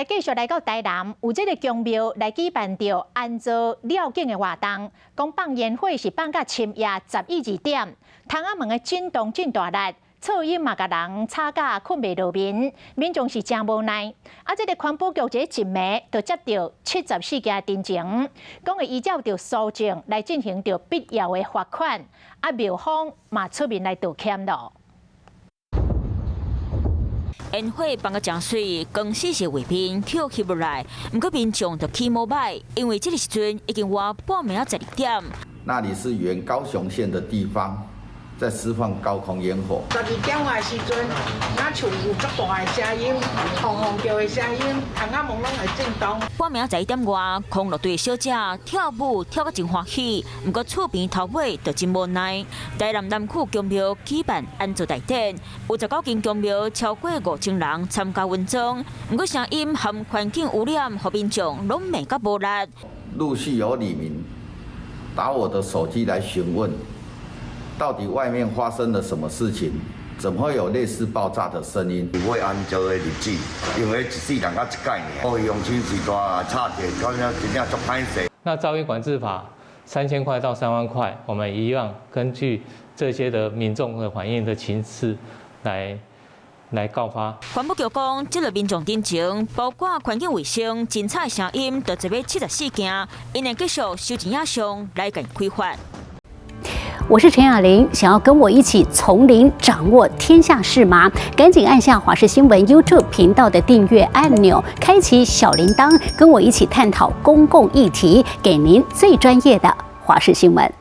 來繼續來到台南，有這個宮廟來舉辦著安祖了境的活動，講放煙火是放到深夜11、12點，窗仔門的震動真大力，噪音嘛共人吵甲睏袂落眠，民眾是誠無奈。啊，這個環保局這一暝就接著74件陳情，講會依照著訴訟來進行著必要的罰款，啊，廟方嘛出面來道歉咯。煙火放甲誠媠，光線的畫面去翕落來，毋過民眾就起無䆀，因為這个時陣已經倚半暝仔12點。那裡是原高雄縣的地方，在釋放高空煙火。12點外時陣，若像有足大的聲音，轟轟叫的聲音，窗仔門攏會震動。半暝仔11點外，空樂隊小姐跳舞跳甲真歡喜，毋過厝邊頭尾就真無奈。台南南區宮廟舉辦安祖大典，有19間宮廟超過5000人參加運裝，毋過聲音和環境污染，予民眾攏罵甲無力。陸續有里民打我的手機來詢問，到底外面發生了什麼事情？怎麼會有類似爆炸的聲音？會安祖的日子，因為一世人才一擺爾，哦，用親時大吵者，咁樣真正足歹勢。那噪音管制法3000塊到3萬塊，我們一樣根據這些的民眾的反應的情勢來告發。環保局講，這類民眾陳情，包括環境衛生、真吵聲音，就這欲74件，𪜶會繼續收集影像來共開罰。我是陳雅玲，想要跟我一起從零掌握天下事嗎？趕緊按下華視新聞 YouTube 頻道的訂閱按鈕，開啟小鈴鐺，跟我一起探討公共議題，給您最專業的華視新聞。